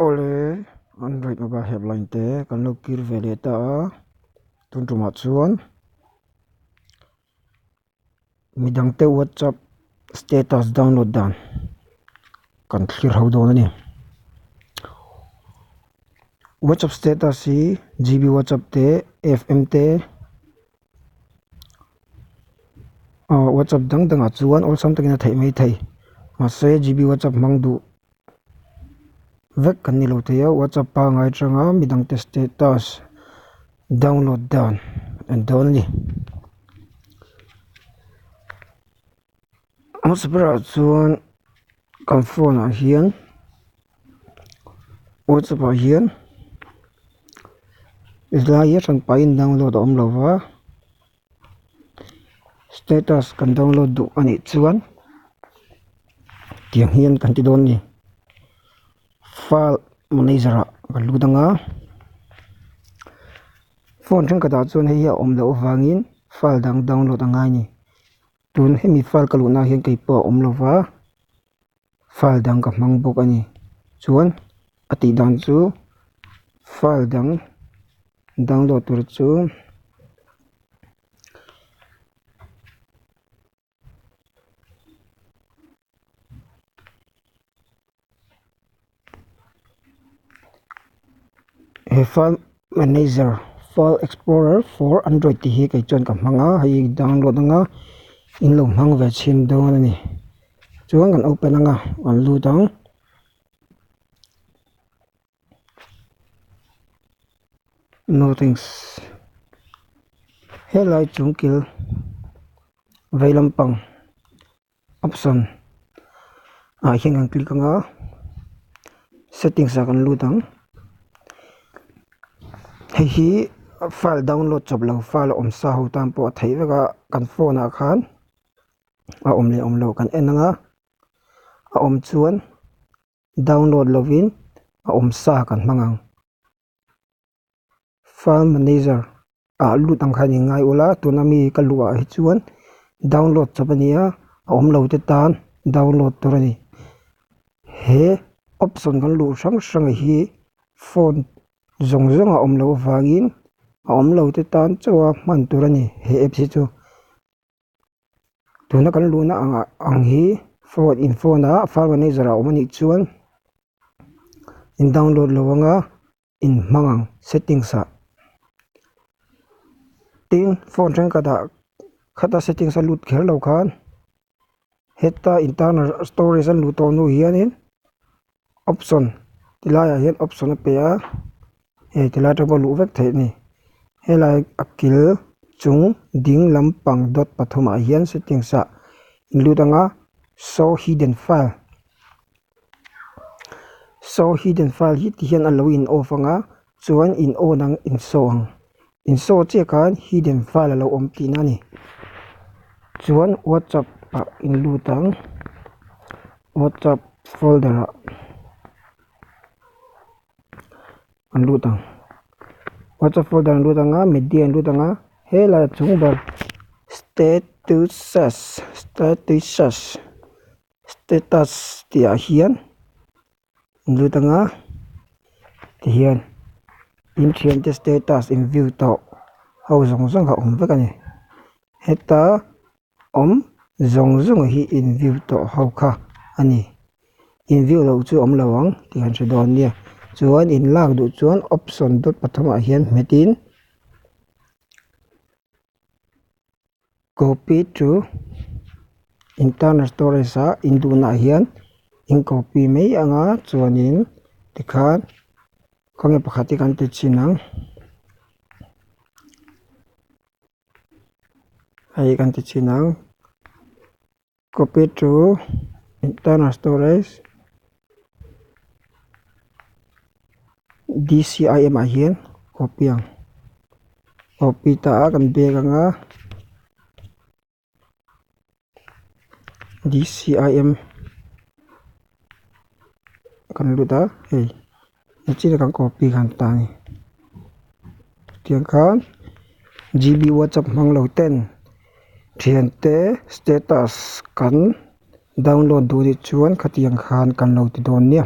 Awle, Android mobile helpline te kan lo kir ve leh ta a, tun tumah chuan midang te WhatsApp status download dan kan thlir ho dawn a ni. WhatsApp status hi GB WhatsApp te F_M te aw WhatsApp dang dangah chuan awlsam takin a theih mai thei mahse G_B WhatsApp hmang duh vek kan ni lo thei a WhatsApp pangai atanga midang te status download dan an dawn a ni. A hmasa berah chuan kan phone ah hian whatsapp ah hian helai hi a hran pahin download a awm lo va status kan download duh a nih chuan tiang hian kan ti dawn a ni file manager ah kan lut ang a phone thenkhat ah chuan hei hi a awm loh avangin file dang download a ngai a ni. Tun hemi file ka luhna ah hian kei pawh a awm lo va file dang ka hmang bawk a ni chuan a tih dan chu file dang download tur chu he file manager file explorer for android tih hi kei chuan ka hmang a hei download anga in lo hmang ve chhin dawn a ni chuan kan open anga kan lut ang. No thanks helai chung kil vei lampang option ah hian kan click anga settings ah kan lut ang hei hi file download chawp lo file a awm sa ho tan pawh a theih vek a kan phone ah khan a awm leh awm loh kan en anga a awm chuan. Download lovin a awm sa kan hmang ang. File manager ah lut ang khan in ngai ula tuna mi ka luh ah hi chuan download chawp a ni a, a awm lo te tan download tur a ni. He option kan luh hrang hrang hi phone zawng zawng a awm loh avangin a awm lo te tan chauh a hman tur a ni he apps hi chu. Tuna kan luhna ang ah ang hi phone in phone ah file manager a awm anih chuan in download lo anga in hmang ang settings ah tin phone thenkhat ah khata settings a lut kher lo khan heta internal storage a luh tawh hnu hianin option ti laiah hian option a pe a hei ti lai atang pawh luh vek theih a ni helai a kil chung ding lampang dawt pathumah hian settings ah in lut anga show hidden file show hidden file hi ti hian a lo in off anga chuan in on ang in show ang in show chiah khan hidden file a lo awm tihna a ni chuan whatsapp ah in lut ang whatsapp folder ah an lut ang whatsapp folder an lut ang a media an lut ang a helai chung ber statuses statuses status tih ah hian an lut ang a tihian in thiante status in view tawh ho zawng zawng a awm vek a ni heta awm zawng zawng hi in view tawh ho kha a ni in view loh chu awm lo ang tih han hre dawn nia chuan in lak duh chuan option dawt pathumah hian hmet in copy to internal storage ah in duhna ah hian in copy mai anga chuanin tikhan khawnge pakhat hi kan ti chhin ang. Hei kan ti chhin ang copy to internal storage D_C_I_M ah hian copy ang copy ta a kan bag anga D_C_I_M kan lut a hei nichina kan copy khan ta a ni tiang khan G_B whatsapp hmang lo ten thiante status kan download duh anih chuan khatiang khan kan lo ti dawn nia.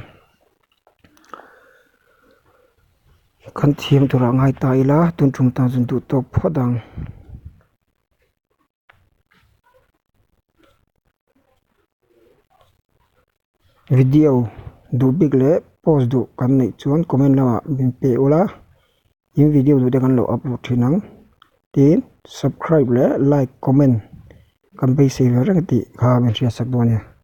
Kan thiam turah ngai ta ila tun tum tan chuan duh tawk phawt ang. Video duh bik leh post duh kan neih chuan comment lamah min pe ula in video duh te kan lo upload thin ang. Tin subscribe leh like comment kan beisei ve reng tih kha min hriatsak dawn a nia.